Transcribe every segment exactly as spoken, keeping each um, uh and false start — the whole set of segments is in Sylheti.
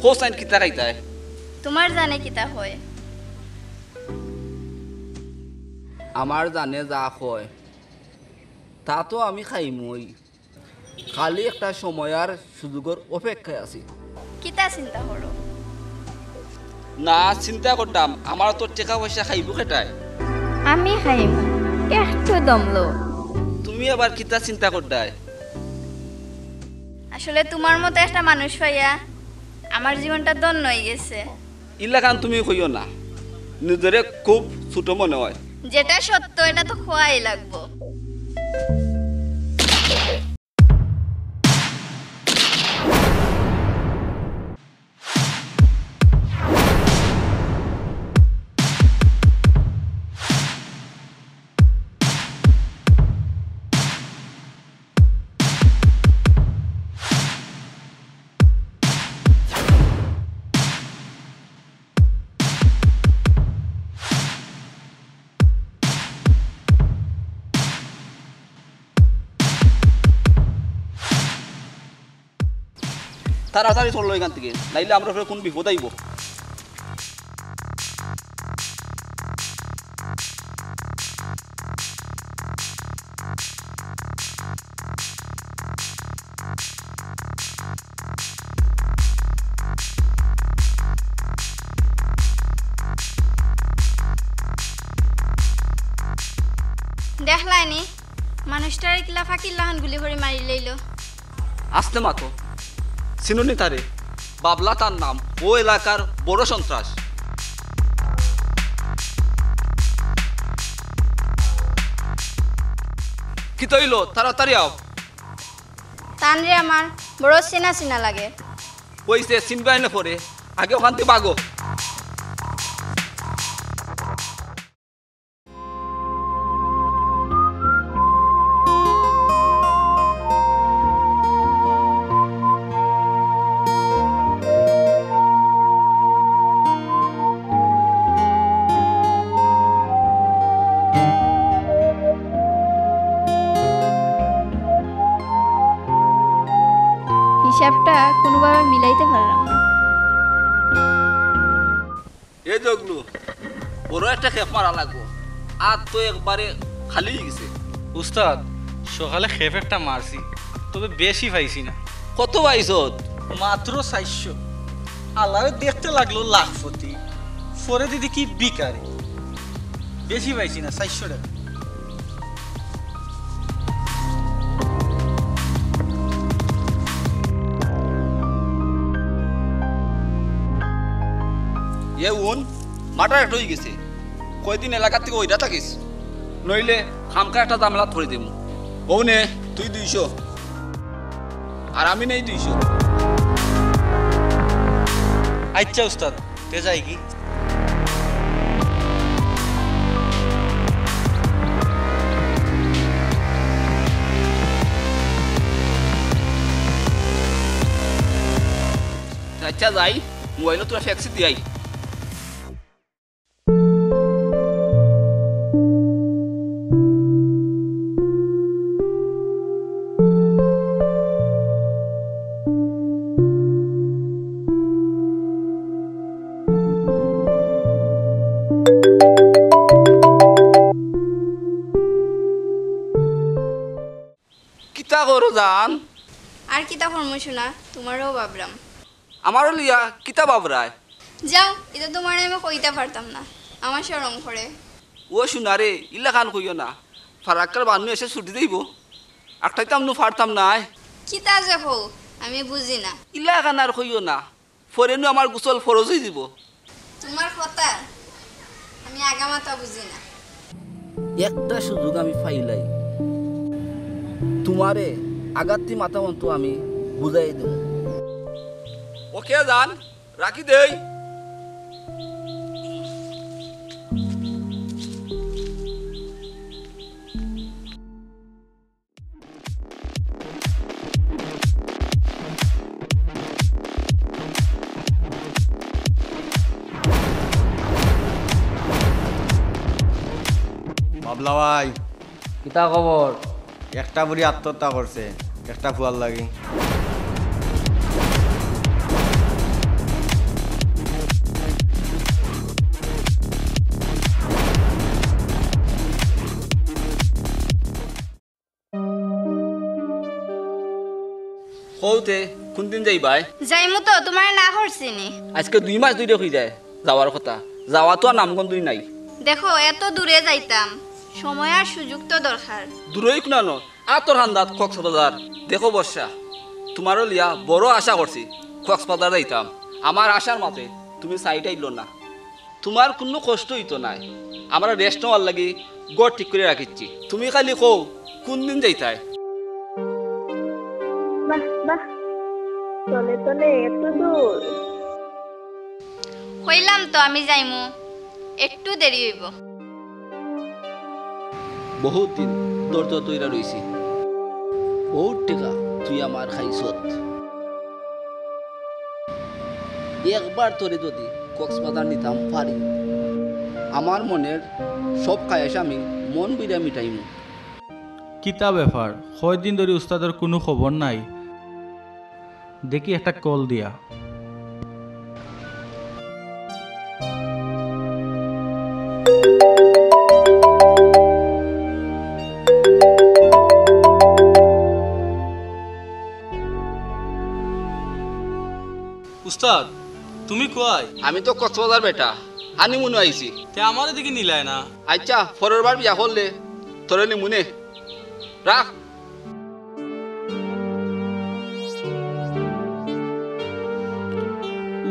ও সাইন কিতা খাইতায়? তুমার জানে কিতা কয়? আমার জানে যা কয়, তা তো আমি খাইমুই। খালি একটা সময় আর সুযোগর অপেক্ষায় আছি। কিতা চিন্তা করো? না, চিন্তা করতাম, আমার তো টেকা পয়সা খাইবো কেটায়? আমি খাইমু, একটু দমলো। তুমি আবার কিতা চিন্তা করতায়? আসলে তুমার মতো একটা মানুষ পাইয়া আমার জীবনটা ধন্য অইগেছে। ইলাখান তুমি কইও না, নিজরে খুব ছোট মনে হয়। যেটা সত্য, এটা তো কওয়াই লাগবো। তাড়াতাড়ি চলো এখান থেকে, নাইলে আমরার উপরে কোন বিপদ আইবো। দেখলায়নি, মানুষটারে কিলা ফাকির লাখান গুলি করি মারিলাইলো। আস্তে মাতো, চিনোনি তারে? বাবলা তার নাম, ও এলাকার বড় সন্ত্রাস। কিতা অইলো? তাড়াতাড়ি আও। তানরে আমার বড় চিনা চিনা লাগে। কইছে চিনবায় না পরে, আগে ওখান থেকে ভাগো। হিসাবটা কোনোভাবে মিলাইতে পারলাম না। এ জগলু, বড় একটা খেপ মারা লাগবো। আর তো একবারে খালি অই গেছে। উস্তাদ, সকালে খেপ একটা মারছি, তবে বেশি পাইছি না। কত পাইছত? মাত্র চাইরশো। আল্লারে দেখতে লাগলো লাখপতি, পরে দেখি ভিখারি। বেশি পাইছি না, চাইরশো টেকা। এ উন, মার্ডার একটা অই গেছে। কয়দিন এলাকা থেকে ওইটা থাকিস, নইলে খামকা একটা ঝামেলাত পড়ি দিমু। অউ নে, তুই দুইশো, আর আমি নেই দুইশো। আচ্ছা উস্তাদ, তে যাইগি? আচ্ছা যাই, মোবাইলো তোরা ফ্যাক্সি দিয়াই। কিতা করো জান? আর কিতা করমু সোনা, তুমারেও ভাবরাম। আমারও লইয়া কিতা ভাবরায়? যাও, ইতা তুমারে আমি কইতা পারতাম না, আমার শরম করে। ও সোনা রে, ইলাখান কইও না, ফারাক্কার বানু এসে ছুটি দেইবো, আটকাইতাম নু পারতাম নায়। কিতা যে কও, আমি বুঝি না। ইলাখান আর কইও না, পরে নু আমার গোসল ফরজ অই যিবো। তুমার কথা আমি আগামাতা বুঝি না। একটা সুযোগ আমি পাইলাই, তুমারে আগাত্তি মাথা মতো আমি বুঝাই দেব। ওকে জান, রাখি দেই। বাবলা ভাই। কিতা খবর? একটা বুড়ি আত্মহত্যা করছে, একটা ফুয়ার লাগি। অউতে, কুনদিন যাইবায়? যাইমু তো, তুমারে না করছি নি। আইজকে দুই মাস ধরি কই যায় যাওয়ার কথা, যাওয়া তো আর নামগন্ধই নাই। দেখো, এত দূরে যাইতাম, সময় আর সুযোগ তো দরকার। দূরই কুনানো, আতর হান্দাত কক্সবাজার। দেখো বর্ষা, তুমারে লইয়া বড় আশা করছি কক্সবাজার যাইতাম। আমার আশার মাঝে তুমি সাইড আইলো না। তুমার কুনু কষ্ট অইতো নায়। আমরা রেস্ট নেওয়ার লাগি ঘর ঠিক করি রাখিছি। তুমি খালি কও, কুনদিন যাইতায়? বাহ, বাহ, তলে তলে এত দূর। কইলাম তো আমি যাইমু, একটু দেরি অইবো। বহুত দিন ধৈর্য ধইরা রইছি। বহুত টেকা তুই আমার খাইছত। একবার তোরে যদি কক্সবাজার নিতাম পারি, আমার মনের সব খায়েশ আমি মন ভরিয়া মিটাইমু। কিতা ব্যাপার, কয়দিন ধরি উস্তাদর কুনু খবর নাই? দেখি একটা কল দিয়া। উস্তাদ, তুমি কই? আমি তো কক্সবাজার বেটা, হানিমুনো আইছি। তে আমারে দেখি নিলায় না। আইচ্ছা, পরের বার বিয়া করলে তোরে নিমুনে। রাখ।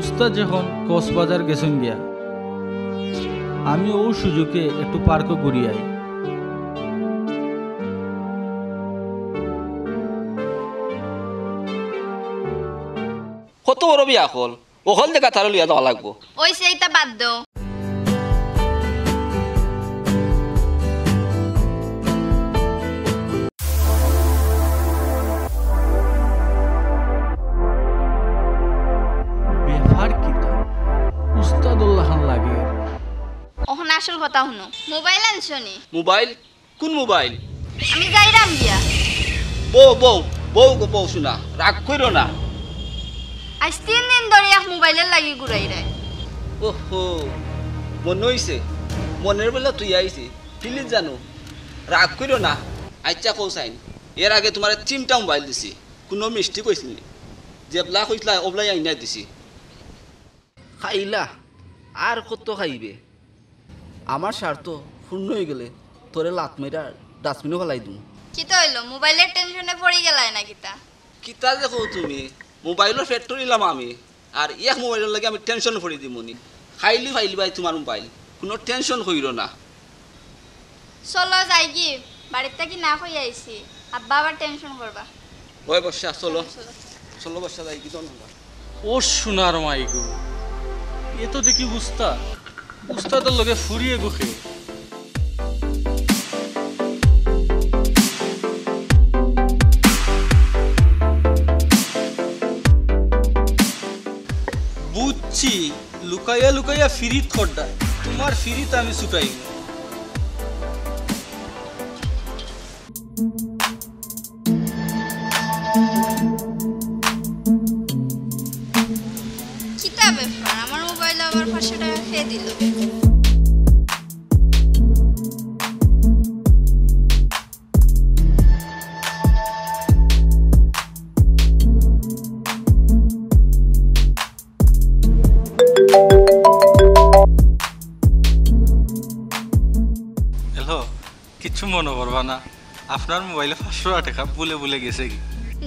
উস্তাদ যখন কক্সবাজার গেছইন গিয়া, আমি অউ সুযোগে একটু পার্কো ঘুরি আই। কত বড় বিয়া অকল, অকল জাগা তারে লইয়া যাওয়া লাগবো। অইছে, ইতা বাদ দেও। ব্যাপার কিতা? উস্তাদর লাখান লাগে। অখন আসল কথা হুনো, মোবাইল আনছো নি? মোবাইল? কুন মোবাইল? আমি যাইরাম গিয়া। বউ, বউ, বউ গো, বউ, হুনো, রাগ কইরো না। আইজ তিন দিন ধরি এক মোবাইলর লাগি ঘুরাইরায়। ওহো, মনো অইছে, মনের বেলা তুই আইছে, ফিলিজ জানো, রাগ কইরো না। আইচ্ছা কও চাইন, এর আগে তুমারে তিনটা মোবাইল দিছি, কুনু মিস্টেক অইছে নি? যেবলা কইছলায়, অবলাই আইনা দিছি। খাইলা, আর কত খাইবে? আমার স্বার্থ পূর্ণ অইগেলে তোরে লাত মাইরা ডাস্টবিনো ফালাই দিমু। কিতা অইলো? মোবাইলর টেনশনে পড়ি গেলায় না কিতা? কিতা যে কও তুমি? মোবাইলর পেট তুলিলাম আমি, আর এক মোবাইলর লাগি আমি টেনশন পড়ি দিমুনি? খাইলি ফাইলি বাই তুমার মোবাইল, কুনু টেনশন কইরো না। চলো যাইগি, বাড়িত থাকি না কই আইছি, আব্বা আবার টেনশন করবা। ওই বর্ষা, চলো। চলো, চলো। চলো বর্ষা, যাইগি, দন হবা। ও সোনার মাই গো, এ তো দেখি উস্তাদ, উস্তাদর লগে ফুরিয়ে গুখে। বুঝছি, লুকাইয়া লুকাইয়া ফিরিত খড্ডা, তুমার ফিরিত আমি ছুটাইমু। কিতা ব্যাপার, আমার মোবাইল আবার পাঁচশো টাকা কে দিল? হ্যালো, কিচ্ছু মনো করবা না, আপনার মোবাইলে পাঁচশো টেকা ভুলে ভুলে গেছেগি।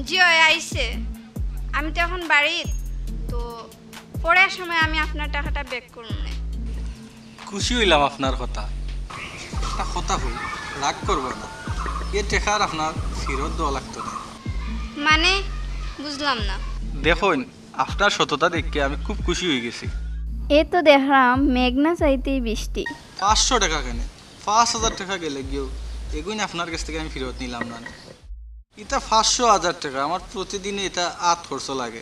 জি অয়, আইছে। আমি তো এখন বাড়িত, তো পরে সময় আমি আপনার টাকাটা ব্যাক করমু নে। খুশি অইলাম আপনার কথা। একটা কথা কই, রাগ করবা না, এ টেকা আর আপনার ফিরত দেওয়া লাগতো না। মানে, বুঝলাম না। দেখইন, আপনার সততা দেখিয়া আমি খুব খুশি অইগেছি। এ তো দেখরাম মেঘ না চাইতেই বৃষ্টি। পাঁচশো টেকা কেনে? পাঁচ হাজার টেকা গেলেগিও, এগুইন আপনার গেছ থাকি আমি ফিরত নিলাম না। ইতা পাঁচশো, হাজার টেকা, আমার প্রতিদিনে ইতা আত খরচ লাগে।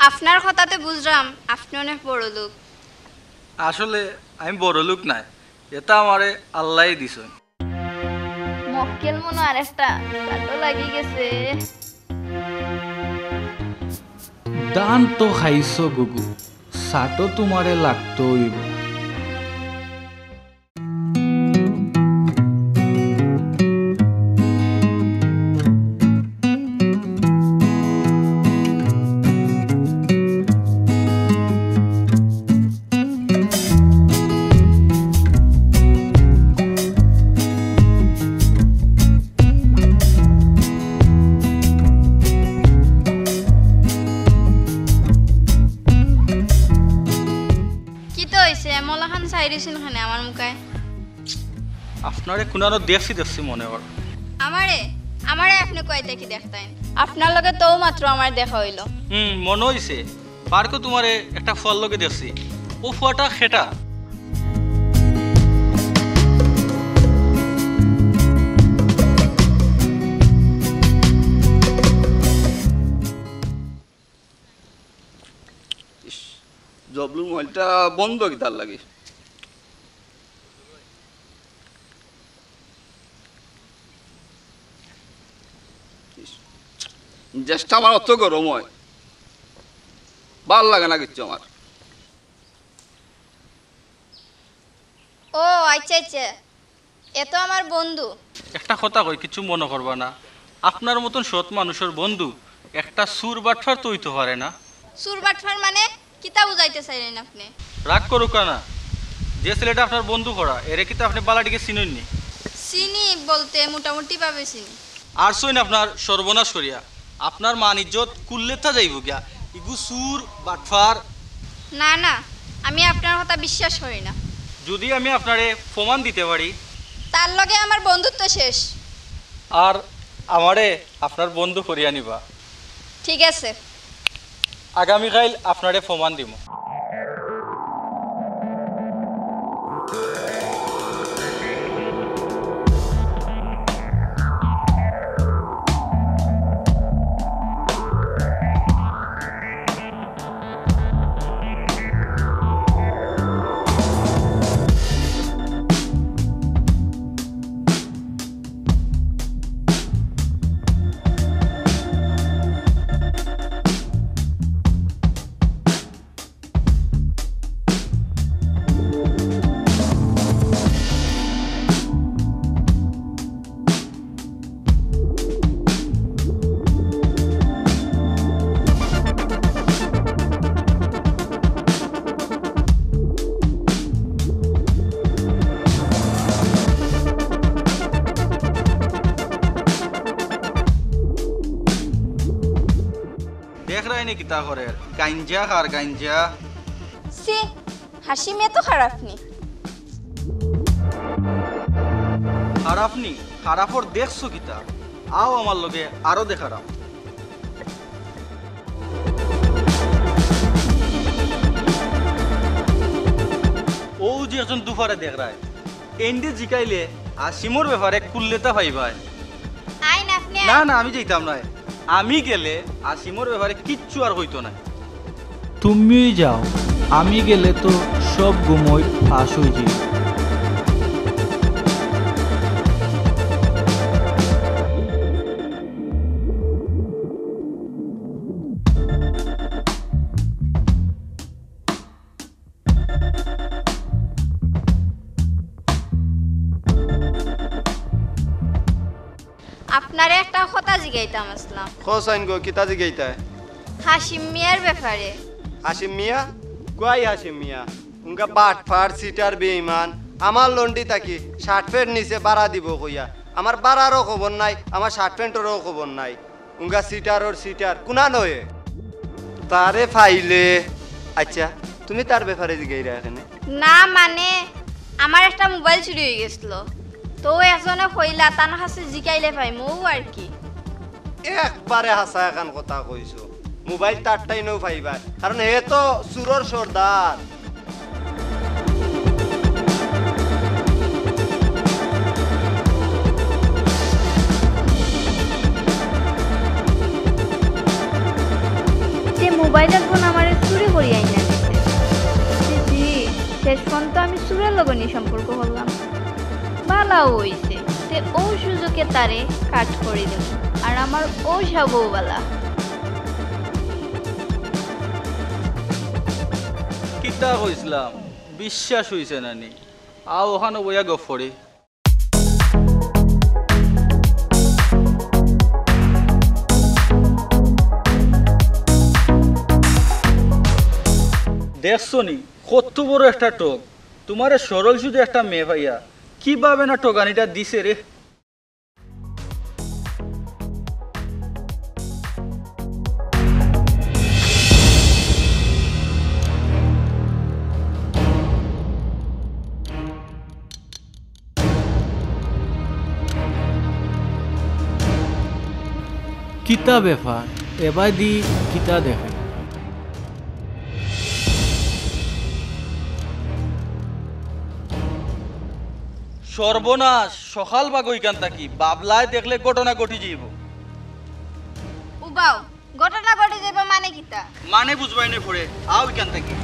আপনার কথাতে বুঝরাম, আপনে অনেক বড়লোক। আসলে আমি বড়লোক নায়, ইতা আমারে আল্লায় দিছইন। মক্কেল মনো আরেকটা, চাটো লাগি গেছে। ধান তো খাইছো গুগু, চাটো তুমারে লাগতো অইবো। তো অইছে, মলাখান চাইরিছইন কেনে আমার মুখায়? আপনারে কুনানো দেখছি দেখছি মনে অর। আমারে? আমারে আপনে কই থাকি দেখতাইন? আপনার লগে তো মাত্র আমার দেখা অইলো। হুম, মনো অইছে। পার্কো তুমারে একটা ফুয়ার লগে দেখছি। অউ ফুয়াটা কেটা? ইস, জবলুর মোবাইলটা বন্ধ কিতার লাগি? ইস, মেজাজটা আমার অত গরম অয়, ভালা লাগে না কিচ্ছু আমার। ও আচ্ছা আচ্ছা, এ তো আমার বন্ধু। একটা কথা কই, কিচ্ছু মনো করবা না। আপনার মতন সৎ মানুষর বন্ধু একটা চুর বাটফার তো অইতো পারে না। চুর বাটফার মানে? কিতা বুঝাইতে চাইলেন আপনে? রাগ করুক্কা না, যে ছেলেটা আপনার বন্ধু করা, এরে কিতা আপনে ভালা টিকে চিনইন নি? চিনি বলতে মোটামুটি ভাবে চিনি। আর ছইন আপনার সর্বনাশ করিয়া, আপনার মান ইজ্জত কুল্লেতা যাইবো গিয়া। ইগু চুর, বাটফার। না না, আমি আপনার কথা বিশ্বাস করি না। যদি আমি আপনারে প্রমাণ দিতে পারি। তার লগে আমার বন্ধুত্ব শেষ। আর আমারে আপনার বন্ধু করিয়া নিবা। ঠিক আছে। আগামীকাইল আপনারে প্রমাণ দিমু। দেখরায়নি কিতা করের, গাঞ্জা খার গাঞ্জা। ছি, হাসিমে তো খারাপ নি। খারাপ নি? খারাপর দেখছো কিতা? আও আমার লগে আরো দেখারাম। অউ যে একজন দুফারে দেখরায়, এনডে জিকাইলে আসিমর ব্যাপারে কুল্লেতা পাইবায়। আইন আপনে না, না, আমি যাইতাম নায়। আমি গেলে আসিমর ব্যাপারে কিচ্ছু আর কইতো নায়। তুমিউ যাও, আমি গেলে তো সব গুমইর ফাঁস অইযিবো। আপনারে একটা কথা জিগাইতাম আছলাম। কও চাইন গো, কিতা জিগাইতায়? হাসিম মিয়ার ব্যাপারে। হাসিম মিয়া? কুয়াই হাসিম মিয়া? উঙ্গা বাটফার, চিটার, বেইমান। আমার লন্ডি থাকি শার্ট প্যান্ট নিছে ভাড়া দিবো কইয়া। আমার ভাড়ারও খবর নাই, আমার শার্ট প্যান্টরও খবর নাই। উঙ্গা চিটারর চিটার, কুনানো হে? তারে পাইলে। আচ্ছা, তুমি তার ব্যাপারে জিগাইরায় কেনে? না, মানে, আমার একটা মোবাইল চুরি অইগেছিল। তো একজনে কইলা, তান কাছে জিকাইলে পাইমু, অউ আর কি। একবারে হাছা একখান কথা কইছো। মোবাইল তার টাইনও পাইবা, কারণ হে তো চুরর সর্দার। তে মোবাইল একজন আমারে চুরি করিয়া আইনা দিছে। তে জি, শেষ পর্যন্ত আমি চুরর লগে নি সম্পর্ক করলাম। ভালাও অইছে, তে অউ সুযোগে তারে কাট করি দিমু। আর আমার অউ সাবও ভালা। কিতা কইছলাম, বিশ্বাস অইছে না নি? আও, অখানো বইয়া গফ করি। দেখছো নি, কত বড় একটা ঠগ। তুমারে সরল সুজা একটা মেয়ে পাইয়া কিভাবে না ঠগানিটা দিছে রে। কিতা ব্যাপার? এবায়দি কিতা দেখে? সর্বনাশ, সকাল বাগো ইখান থাকি, বাবলায় দেখলে ঘটনা ঘটি যাইবো। উবাও, ঘটনা ঘটি যাইবো মানে কিতা? মানে বুঝবায় নে পরে, আও ইখান থাকি।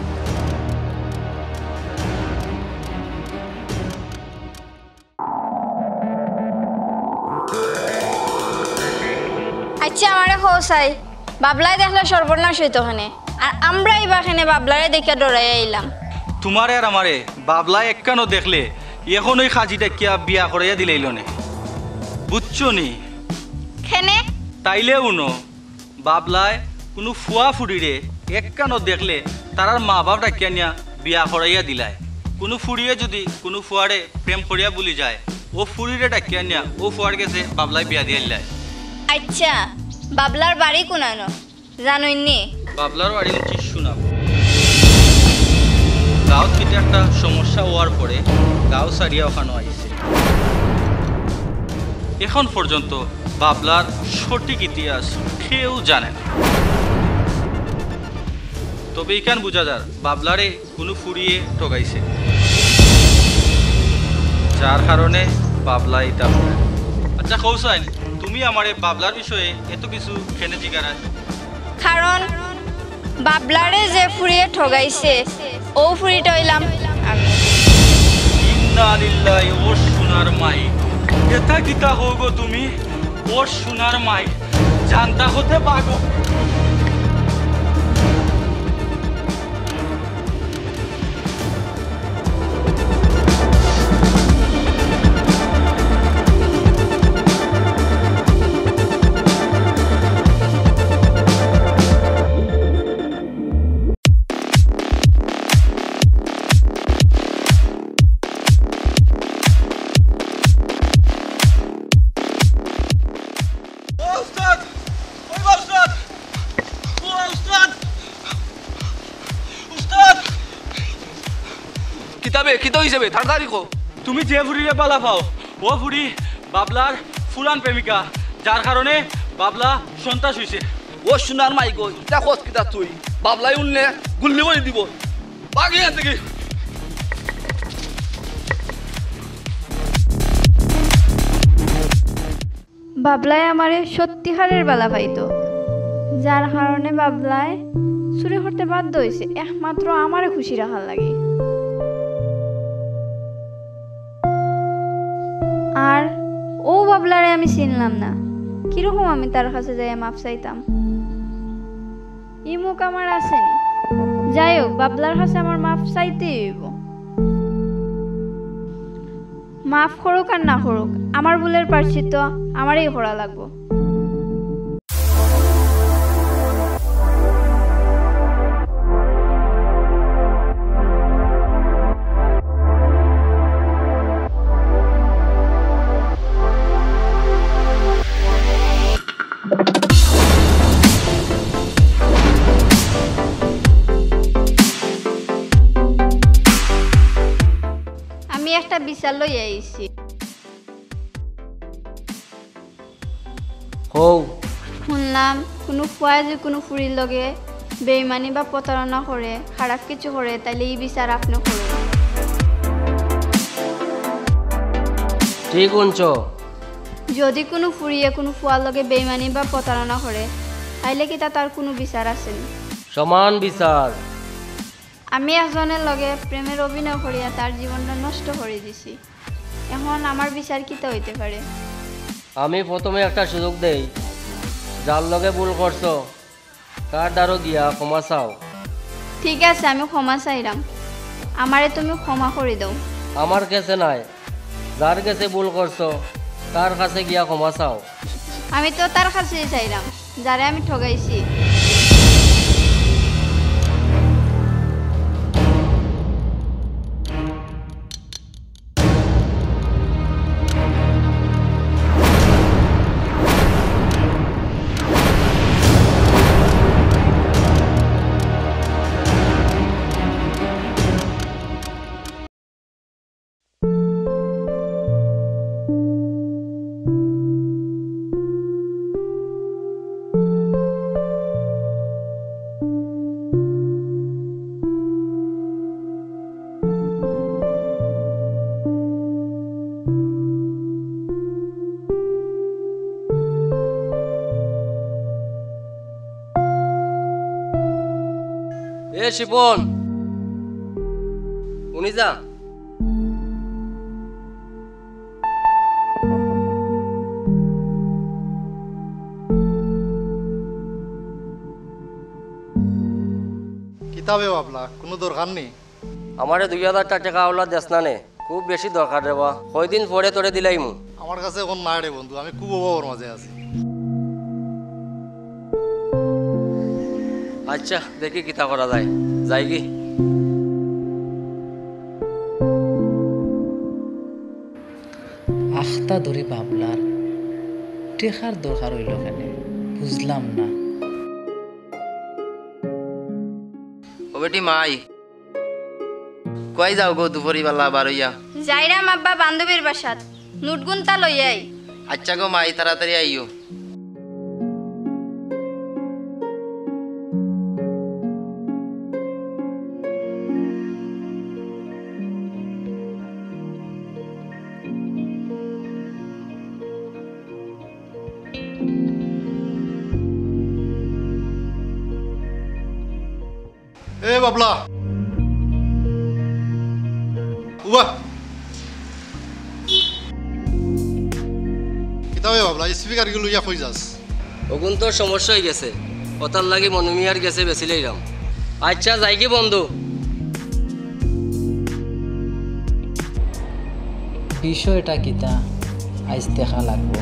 আইচ্ছা, আমারে কও চাই, বাবলায় দেখলে সর্বনাশ অইতো কেনে? আর আমরাউ বা কেনে বাবলারে দেখিয়া ডরাইয়া আইলাম? তুমারে আর আমারে বাবলায় একখানো দেখলে, অখন অউ কাজি ডাকিয়া বিয়া করাইয়া দিলাইলো নে। বুঝছো নি? কেনে? তাইলে হুনো, বাবলায় কুনু ফুয়া ফুড়িরে একখানো দেখলে তারার মা-বাফ ডাকিয়া আনিয়া বিয়া করাইয়া দিলায়। কুনু ফুড়িয়ে যুদি কুনু ফুয়ারে প্রেম করিয়া ভুলি যায়, অউ ফুড়িরে ডাকিয়া আনিয়া অউ ফুয়ার গেছে বাবলায় বিয়া দিলাইলায়। আইচ্ছা, বাবলার বাড়ি কুনানো জানইন নি? বাবলার বাড়ি অইছে সুনাম। গাউত কিতা একটা সমস্যা অওয়ার পরে গাউ ছাড়িয়া অখানো আইছে। অখন পর্যন্ত বাবলার সঠিক ইতিহাস কেউ জানে না। তবে ইখান বুঝা যার, বাবলারে কুনু ফুড়িয়ে ঠগাইছে, যার কারণে বাবলা ইতা করে। আইচ্ছা কও চাইন, তুমি আমারে বাবলার বিষয়ে এত কিছু কেনে জিগারায়? কারণ বাবলারে যে ফুড়িয়ে ঠগাইছে, অউ ফুড়িটা অইলাম আমি। ইন্না লিল্লাহি, ও সোনার মাই, ইতা কিতা কও গো তুমি? ও সোনার মাই, জানতা হতে পাগো। ও উস্তাদ! ওই বা উস্তাদ! ও উস্তাদ! উস্তাদ! কিতা বে, কিতা অইছে বে? তাড়াতাড়ি কও। তুমি যে ফুড়িরে বালা পাও, অউ ফুড়ি বাবলার পুরান প্রেমিকা, যার কারণে বাবলা সন্ত্রাস অইছে। ও সোনার মাই গো, ইতা কস কিতা তুই? বাবলায় হুনলে গুল্লি মারি দিবো। ভাগ ইখান থাকি। বাবলায় আমারে সত্যিকারের বালা পাইতো, যার কারণে বাবলায় চুরি করতে বাধ্য অইছে একমাত্র আমারে খুশি রাখার লাগি। আর অউ বাবলারে আমি চিনলাম না, কিরকম আমি তার কাছে যাইয়া মাফ চাইতাম? ই মুখ আমার আছে নি। যাই হোক, বাবলার কাছে আমার মাফ চাইতেউ অইবো। মাফ করুক আর না করুক, আমার ভুলের প্রায়শ্চিত্ত আমারেউ করা লাগবো। আমি একটা বিচার লইয়া আইছি। কও। হুনলাম, কুনু ফুয়ায় যুদি কুনু ফুড়ির লগে বেইমানি বা প্রতারণা করে, খারাপ কিছু করে, তাইলে ই বিচার আপনে করইন। ঠিক হুনছো। যুদি কুনু ফুড়িয়ে কুনু ফুয়ার লগে বেইমানি বা প্রতারণা করে, তাইলে কিতা তার কুনু বিচার আছে নি? সমান বিচার। আমি একজনের লগে প্রেমের অভিনয় করিয়া তার জীবনটা নষ্ট করি দিছি। এখন আমার বিচার কিতা অইতে পারে? আমি প্রথমে একটা সুযোগ দেই, যার লগে ভুল করছো, তার দ্বারো গিয়া ক্ষমা চাও। ঠিক আছে, আমি ক্ষমা চাইরাম, আমারে তুমি ক্ষমা করি দেও। আমার গেছে নায়, যার গেছে ভুল করছো, তার কাছে গিয়া ক্ষমা চাও। আমি তো তার কাছেউ চাইরাম, যারে আমি ঠগাইছি। এ শিপন, উনি যা। কিতা বে বাবলা, কুনু দরকার নি? আমারে দুই হাজার টেকা আওলা দেস না নে, খুব বেশি দরকার রে বা, কয়দিন পরে তোরে দিলাইমু। আমার কাছে অখন নাই রে বন্ধু, আমি খুব অভাবর মাঝে আছি। আচ্ছা, দেখি কিতা করা যায়, যাইগি। আখতা ধরি বাবলার টেকার দরকার অইলো কেনে, বুঝলাম না। ও বেটি মাই, কই যাও গো দুপুরি বেলা বারইয়া? যাইরাম আব্বা বান্ধবীর বাসাত, নোটগুনতা লইয়াই। আচ্ছা গো মাই, তাড়াতাড়ি আইও। এ বাবলা। উবা। কিতা বে বাবলা, স্পিকার গি লইয়া কই যাস? অগুন তো সমস্যা অইগেছে, অতার লাগি মনু মিয়ার গেছে বেচিলাইরাম। আচ্ছা, যাইগি বন্ধু। বিষয়টা কিতা, আইজ দেখা লাগবো।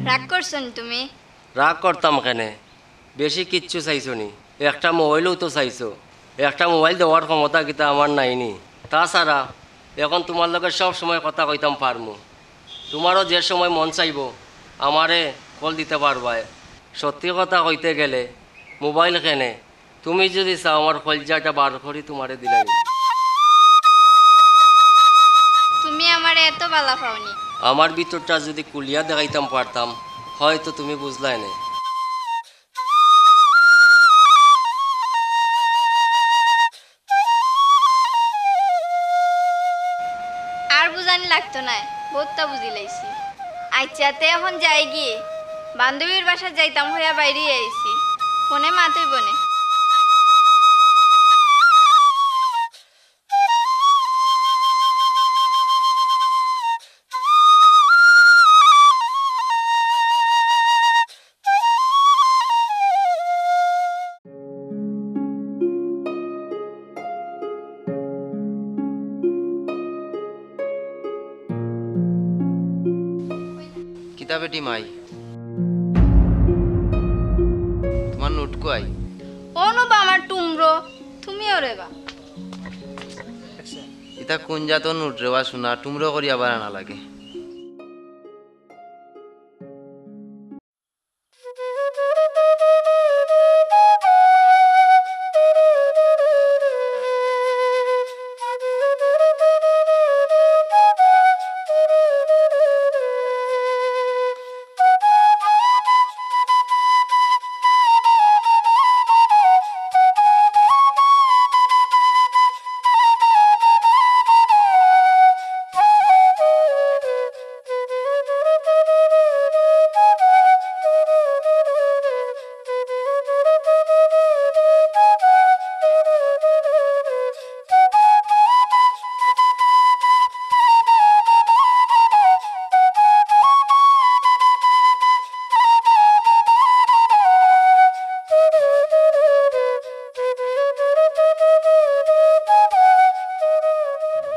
রাগ করছো নি তুমি? রাগ করতাম কেনে? বেশি কিচ্ছু চাইছো নি? একটা মোবাইলও তো চাইছো। একটা মোবাইল দেওয়ার ক্ষমতা কিতা আমার নাই নি? তাছাড়া এখন তুমার লগে সব সময় কথা কইতাম পারমু। তুমারও যে সময় মন চাইবো, আমারে কল দিতে পারবায়। সত্যি কথা কইতে গেলে, মোবাইল কেনে, তুমি যুদি চাও, আমার কইলজাটা বার করি তুমারে দিলাইমু। তুমি আমারে এত বালা পাওনি। আমার ভিতরটা যুদি খুলিয়া দেখাইতাম পারতাম, হয়তো তুমি বুঝলায় নে। আর বুঝানি লাগতো নায়, বউততা বুঝিলাইছি। আইচ্ছা, তে এখন যাইগি, বান্ধবীর বাসাত যাইতাম কইয়া বাইরে আইছি, ফোনে মাত অইবো নে। কিতা বেটি মাই? তুমার নোট কই? অনো বা আমার টুমরো, তুমিও রে বা। ইতা কুন জাতর নোট রে বা সোনা, টুমরো করি আবার আনা লাগে।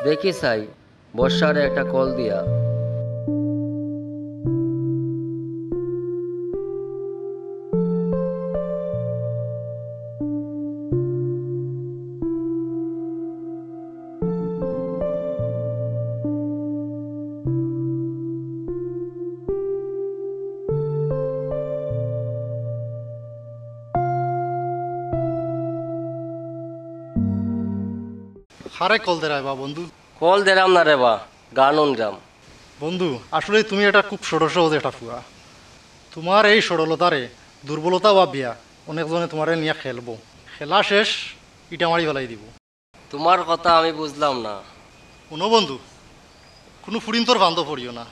দেখি চাই, বর্ষারে একটা কল দিয়া। কারে কল দেরায় বা বন্ধু? কল দেরাম না রে বা, গান হুনরাম। বন্ধু, আসলে তুমি একটা খুব সরল সহজ একটা ফুয়া। তুমার এই সরলতারে দুর্বলতা ভাবিয়া অনেকজনে তুমারে নিয়া খেলবো। খেলা শেষ, ইটা মারি ফালাই দিবো। তুমার কথা আমি বুঝলাম না। হুনো বন্ধু, কুনু ফুরিন্তর ফান্দো পড়িও না।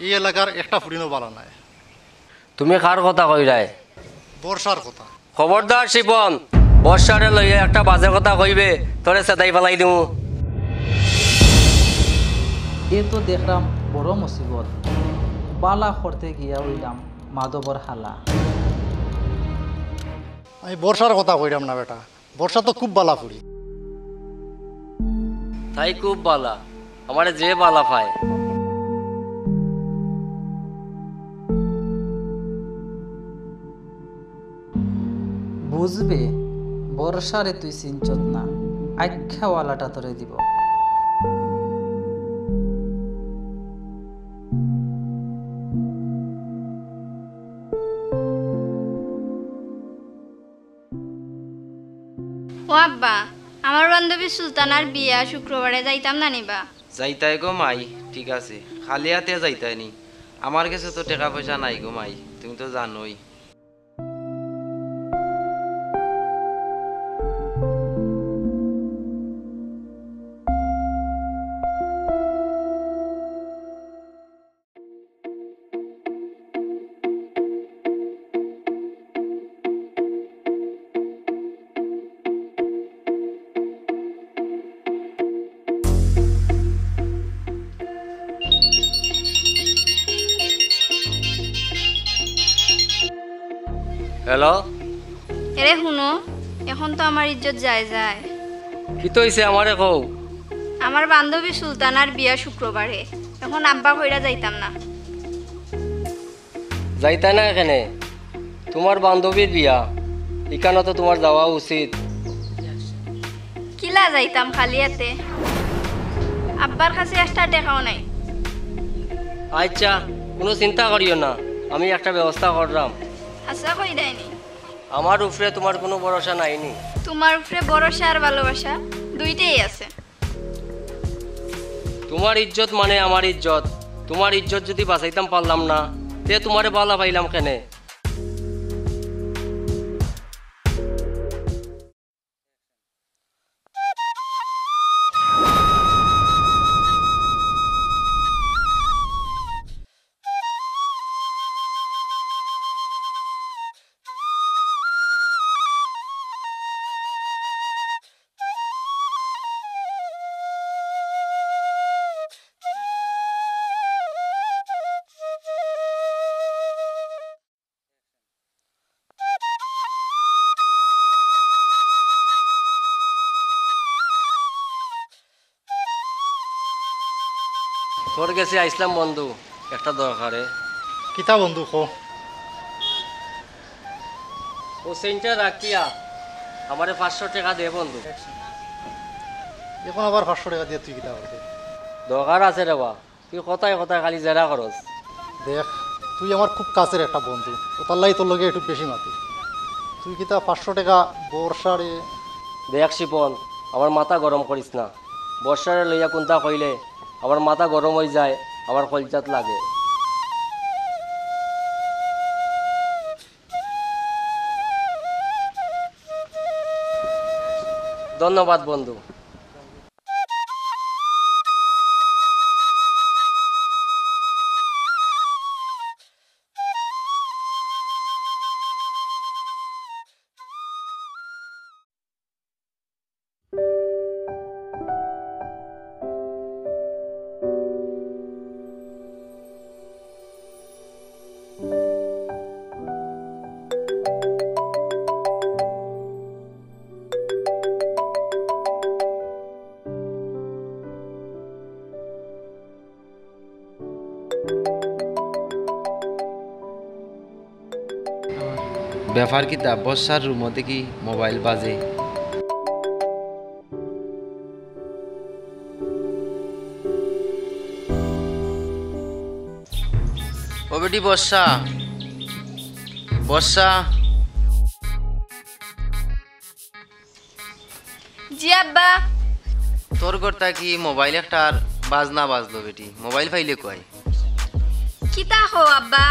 এই এলাকার একটা ফুরিনও বালা নায়। তুমি কার কথা কইরায়? বর্ষার কথা। খবরদার শিপন, বর্ষারে লইয়া একটা বাজে কথা কইবে, তোরে ছেদাই ফালাই দিমু। এ তো দেখরাম বড় মুসিবত, বালা করতে গিয়া অইলাম মাধবর হালা। আমি বর্ষার কথা কইরাম না বেটা, বর্ষা তো খুব বালা ফুরি। তাই খুব বালা, আমারে যে বালা পায়। বুঝবে, বর্ষারে তুই চিনছত না, আইক্কা ওয়ালাটা তোরে দিব। ও আব্বা, আমার বান্ধবী সুলতানার বিয়া শুক্রবারে, যাইতাম না নি বা? যাইতায় গো মাই, ঠিক আছে, খালি আতে যাইতায় নি। আমার গেছে তো টেকা পয়সা নাই গো মাই, তুমি তো জানোই। হ্যালো? এরে হুনো, এখন তো আমার ইজ্জত যায় যায়। কিতা অইছে আমারে কও। আমার বান্ধবী সুলতানার বিয়া শুক্রবারে, এখন আব্বা কইরা যাইতাম না। যাইতায় না কেনে? তুমার বান্ধবীর বিয়া, ইখানো তো তুমার যাওয়া উচিত। কিলা যাইতাম খালি আতে? আব্বার কাছে একটা টেকাও নাই। আচ্ছা, কুনু চিন্তা করিও না, আমি একটা ব্যবস্থা কররাম। হাছা কইরায় নি? আমার উপরে তুমার কুনু ভরসা নাই নি? তুমার উপরে ভরসা আর ভালোবাসা দুইটাই আছে। তুমার ইজ্জত মানে আমার ইজ্জত। তুমার ইজ্জত যুদি বাঁচাইতাম পারলাম না, তে তুমারে বালা পাইলাম কেনে? তোর গেছে আইছলাম বন্ধু, একটা দরকারে। কিতা বন্ধু, কও। অউ চেইনটা রাখিয়া আমারে পাঁচশো টেকা দে বন্ধু। এখন আবার পাঁচশো টেকা দিয়া তুই কিতা করবে? দরকার আছে রে বা, তুই কথায় কথায় খালি জেরা করস। দেখ, তুই আমার খুব কাছের একটা বন্ধু, অতার লাগি তোর লগে একটু বেশি মাতি। তুই কিতা পাঁচশো টেকা বর্ষারে? দেখ শিপন, আমার মাথা গরম করিস না। বর্ষারে লইয়া কুন্তা কইলে আমার মাথা গরম অইযায়, আমার কইলজাত লাগে। ধন্যবাদ বন্ধু। ব্যাপার কিতা? বর্ষার রুমো দেখি মোবাইল বাজে। ও বেটি বর্ষা, বর্ষা। জি আব্বা। তোর ঘর থাকি মোবাইল একটার বাজনা বাজলো বেটি, মোবাইল পাইলে কই? কিতা কও আব্বা,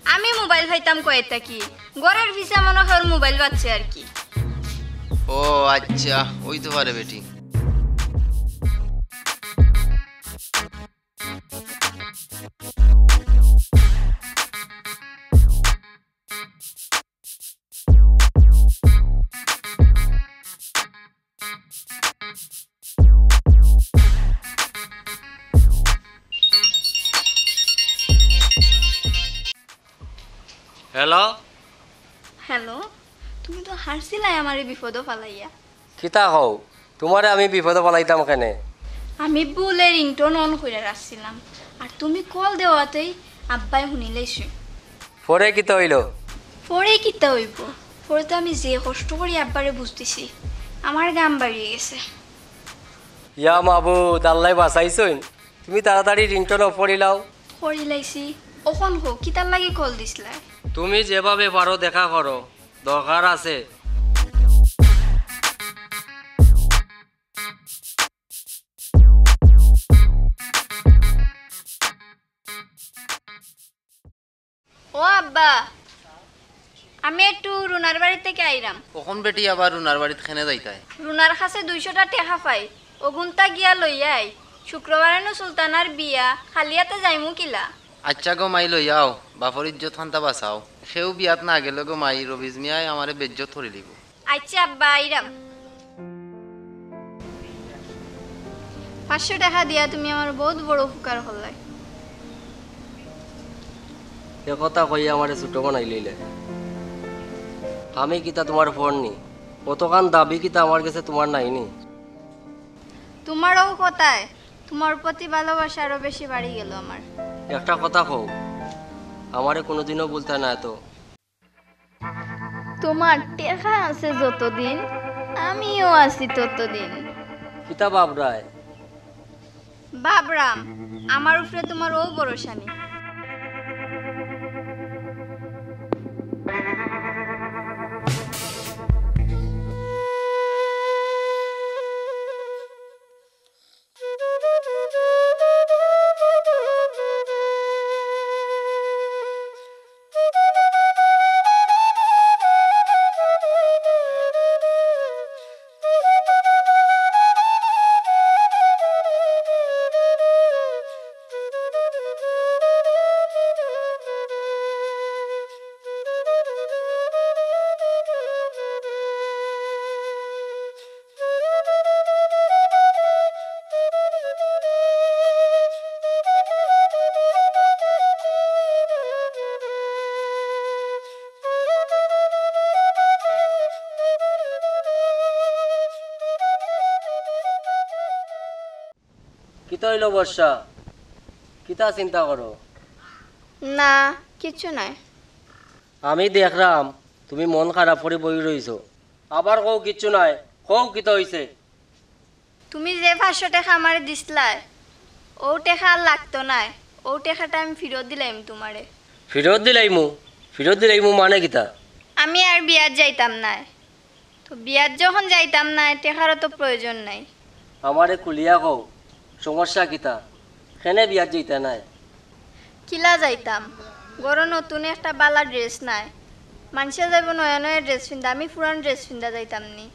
আমি মোবাইল পাইতাম কই থাকি? ঘরর পিছে মনো অয় মোবাইল বাজছে আর কি। ও আচ্ছা, অইতো পারে বেটি। হ্যালো। হ্যালো, তুমি তো হারছিলায় আমারে বিপদো ফালাইয়া। কিতা কও? তুমারে আমি বিপদো ফালাইতাম কেনে? আমি ভুলে ringtone on কইরা রাখছিলাম, আর তুমি কল দেওয়াতেই আব্বায় হুনিলাইছে। পরে কিতা অইলো? পরে কিতা অইবো? পরে তো আমি যে কষ্ট করি আব্বারে বুঝ দিছি, আমার ঘাম বাড়িয়ে গেছে। ইয়া মাবুদ, আল্লায় বাঁচাইছইন। তুমি তাড়াতাড়ি ringtone off করিলাও। করিলাইছি। অখন কও, কিতার লাগি কল দিছলায়? তুমি যেভাবে পারো দেখা করো, দরকার আছে। ও আব্বা, আমি একটু রুনার বাড়ি থাকি আইরাম। অখন বেটি আবার রুনার বাড়িত কেনে যাইতায়? রুনার কাছে দুইশোটা টেকা পাই, অগুনতা গিয়া লইয়া আই। শুক্রবারে নু সুলতানার বিয়া, খালি আতে যাইমু কিলা? আচ্ছা গো মাই, লইয়া আও, বাপর ইজ্জত খান্তা বাঁচাও। কেউ বিয়াত না গেলে গো মাই, রবিজ মিয়ায় আমারে বেইজ্জত করিলিবো। আইচ্ছা আব্বা, আইরাম। পাঁচশো টেকা দিয়া তুমি আমার বউত বড় উপকার করলায়। এ কথা কইয়া আমারে ছোট বানাইলাইলে। আমি কিতা তুমার পর নি? অতখান দাবি কিতা আমার গেছে তুমার নাই নি? তুমার অউ কথায় তুমার প্রতি ভালোবাসা আরো বেশি বাড়ি গেল আমার। একটা কথা কও, আমারে কোনোদিনও ভুলতায় নায় তো? তুমার টেকা আছে যতদিন, আমিও আছি ততদিন। কিতা ভাবরায়? ভাবরাম, আমার উপরে তুমার অউ ভরসা নি। কিতা অইলো বর্ষা? কিতা চিন্তা করো? না, কিচ্ছু নায়। আমি দেখরাম তুমি মন খারাপ করি বই রইছো। আবার কও কিচ্ছু নায়, কও কিতা অইছে? তুমি যে পাঁচশো টেকা আমারে দিছলায়, অউ টেকা আর লাগতো নায়, অউ টেকাটা আমি ফিরত দিলাইমু তুমারে। ফিরত দিলাইমু? ফিরত দিলাইমু মানে কিতা? আমি আর বিয়াত যাইতাম নায়। তো বিয়াত যখন যাইতাম নায়, টেকারও তো প্রয়োজন নাই। আমারে খুলিয়া কও, সমস্যা কিতা? কেনে বিয়াত যাইতায় নায়? কিলা যাইতাম? ঘরো নতুন একটা বালা dress নাই। মানষে যাইবো নয়া নয়া dress ফিন্দা, আমি পুরান dress ফিন্দা যাইতাম নি।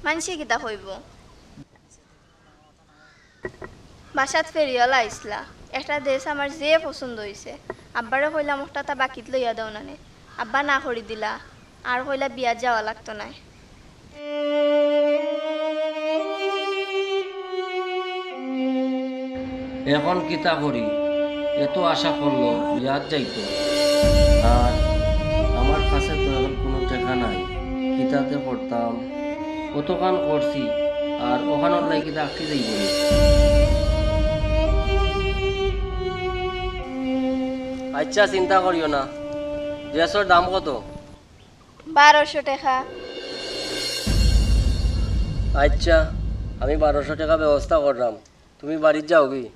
মানষে কিতা কইবো? বাসাত ফেরিওয়ালা আইছলা, একটা dress আমার যে পছন্দ অইছে, আব্বারে কইলাম, "অটাতা বাকিত লইয়া দেও না নে।" আব্বা না করি দিলা, আর কইলা, "বিয়াত যাওয়া লাগতো নায়।" এখন কিতা করি? এত আশা করলো বিয়াত যাইতো, আর আমার কাছে তো এখন কোনো টেকা নাই, কিতাতে করতাম? কতখান করছি, আর অখানর লাগি কিতা আটকি যাইবো নি? আচ্ছা, চিন্তা করিও না। Dressর দাম কত? বারোশো টেকা। আচ্ছা, আমি বারোশো টেকা ব্যবস্থা কররাম। তুমি বাড়িত যাওগি?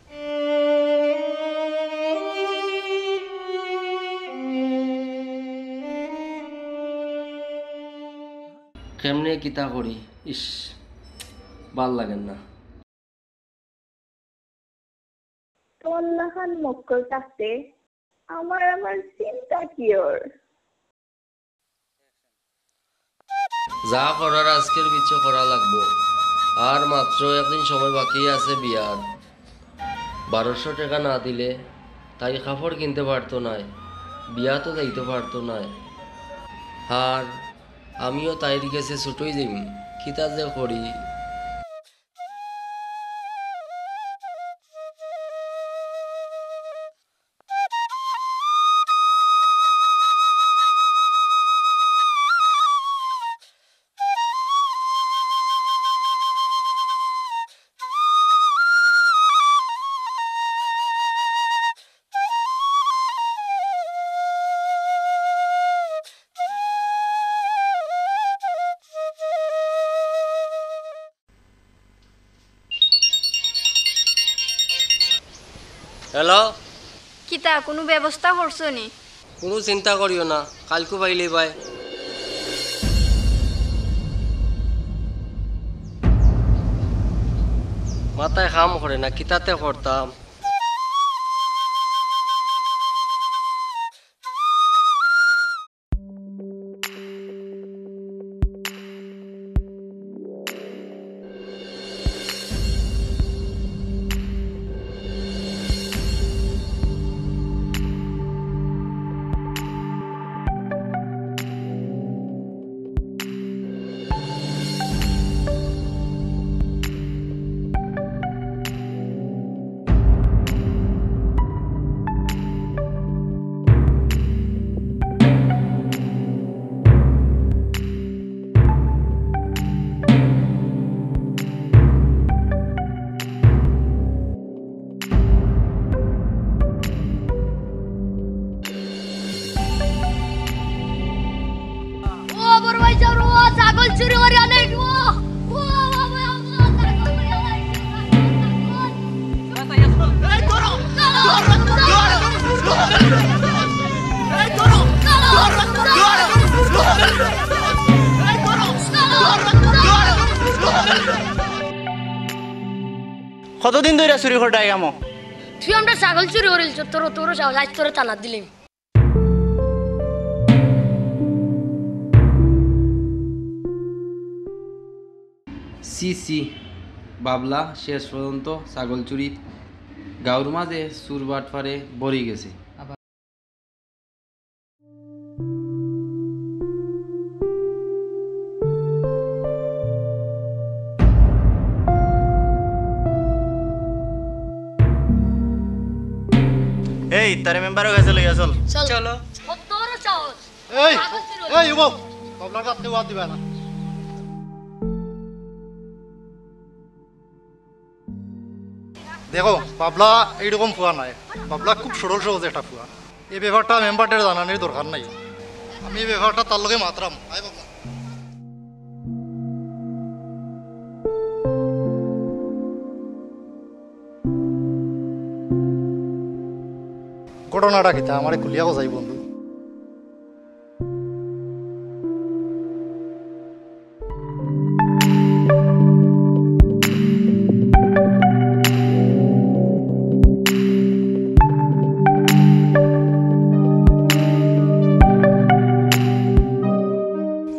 কেমনে কিতা করি? ইস, ভালা লাগের না। মক্কল থাকতে আমার আবার চিন্তা কি ওর? যা করার আজকের ভিতরে করা লাগবো। আর মাত্র একদিন সময় বাকি আছে বিয়ার। বারোশো টেকা না দিলে তাই কাপড় কিনতে পারতো নায়, বিয়াত যাইতো পারতো নায়। আর আমিও তাইর গেছে ছুটোই যাইমু, কিতা যে করি। হ্যালো। কিতা, কুনু ব্যবস্থা করছো নি? কুনু চিন্তা করিও না, কাইলকু পাইলেই বায়। মাথায় কাম করে না, কিতাতে করতাম। ও বড় ভাই, যাও রে, ও ছাগল চুরি করে আনে, ও, ও, ও, ও, ও, ছাগল চুরি করে আনে, ছাগল। কতদিন ধরে চুরি কররায় কামো? তুই আমরার ছাগল চুরি করিলছস, তোর, তোর সাহস, আইজ তোরে থানাত দিলাম। ছি ছি, বাবলা শেষ পর্যন্ত ছাগল চুরিত। গাঁওর মাঝে চুর বাটপারে ভরি গেছে। এই, তারে মেম্বারর গেছে লইয়া চল। চল। চলো। কত বড় সাহস? এই, ছাগল চুরি এই, উবাও। বাবলার গাত কেউ আত দিবা না। দেখো, বাবলা এইরকম ফুয়া নায়। বাবলা খুব সরল সহজ একটা ফুয়া। এই ব্যাপারটা মেম্বাররে জানানির দরকার নাই। আমি এই ব্যাপারটা তার লগে মাতরাম। আয় বাবলা। ঘটনাটা কিতা? আমারে খুলিয়া কও চাই বন্ধু।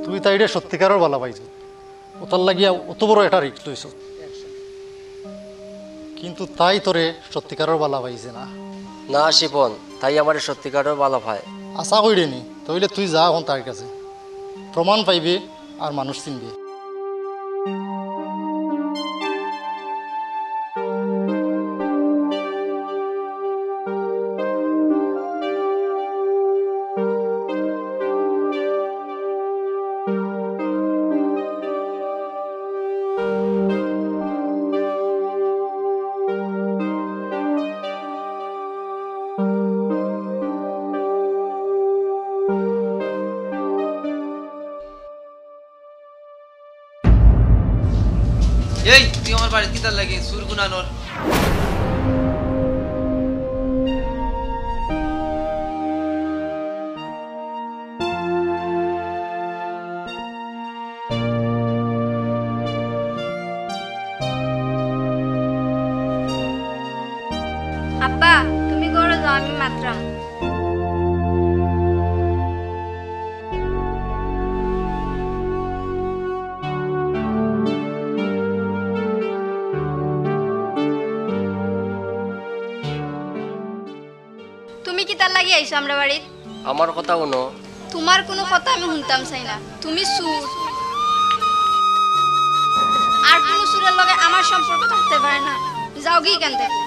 তুই তাইরে সত্যিকারর বালা পাইছস, অতার লাগিয়া অত বড় একটা রিস্ক লইছস। কিন্তু তাই তোরে সত্যিকারর বালা পাইছে না। না শিপন, তাই আমারে সত্যিকারর বালা পায়। আশা করি নি, তাইলে তুই যা অখন তার কাছে, প্রমাণ পাইবে আর মানুষ চিনবে। এই, তুই আমার বাড়িত কিতার লাগি? চুর গুনানোর। আব্বা, তুমি তুমি কিতার লাগি আইছো আমরার বাড়িত? আমার কথা হুনো। তুমার কুনু কথা আমি হুনতাম চাই না। তুমি চুর। আর কুনু চুরর লগে আমার সম্পর্ক থাকতে পারে না। যাওগি ইখান থাকি।